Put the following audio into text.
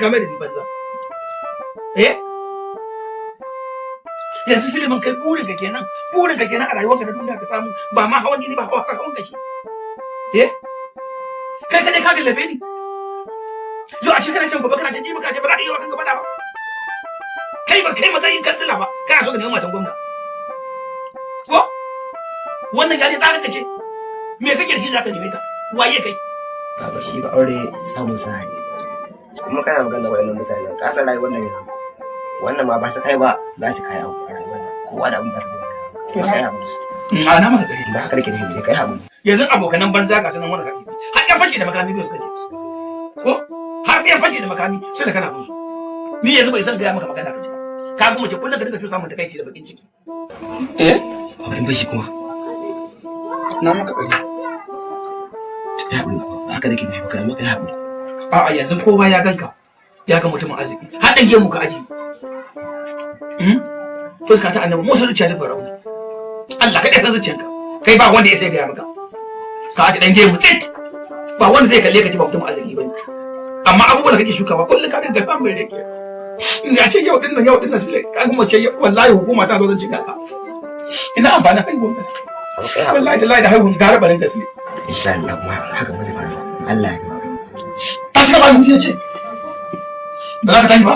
Ka mai da ni banza. Eh? Yanzu Suleiman, kai burin ka kenan a rayuwarka na duniya ka samu ba ma hawan jini ba, hawan kashi. Eh? Kai kadai ka gallabe ni. Yau a shekarar can, gobe kana can, jibi ka ce ba za ka yi wa kanka faɗa ba. Kai ba kai matsayin kansila ba, kana so ka nemi matan gwamna. Ko? Wannan gari tsarin ka ce. Me kake da shi za ka neme ta? Waye kai? Baba, shi ba aure samun sa'a ne. Kuma kana magana waɗannan mutanen, ka san rayuwar nan yanzu. Wannan ma ba su kai ba za su kai abu a rayuwar nan. Kowa da abin da ka kai haƙuri. A na maka gari. Ba haka nake nufi ba, kai haƙuri. Yanzu abokanan banza ga sunan wanda kake bi. Har yan fashi da makami biyu suka ke. Ko? Har yan fashi da makami sai da kana bin su. Ni yanzu bai san gaya maka magana ka ji ba. Ka kuma ce kullum ka dinga cusa mun takaici da bakin ciki. Eh? Baba, in bashi kuma. Na maka gari. Kai haƙuri baba, ba haka nake nufi ba, kai amma kai haƙuri. A'a, yanzu kowa ya ganka. Ya ga mutumin arziki. Har dan gemu ka aji. Fuska ta annabi Musa, zuciya da farauni. Allah kaɗai san zuciyanka. Kai ba wanda ya sai gaya maka. Ka aji dan gemu tsit. Ba wanda zai kalle ka ci ba mutumin arziki bane. Amma abubuwan da kake shukawa kullum ka dinga samun reke. Ya ce yau dinnan, yau dinnan sile ka kuma ce wallahi hukuma ta zo zan cika ka. Ina amfanin haihuwan gaske. Baba, kai haƙuri. Wallahi tallahi da haihuwan gara barin gaske. Insha Allah kuma hakan ba zai faru ba. Allah ya gaba. Ta suka ba ni ce. Ba za ka tashi ba?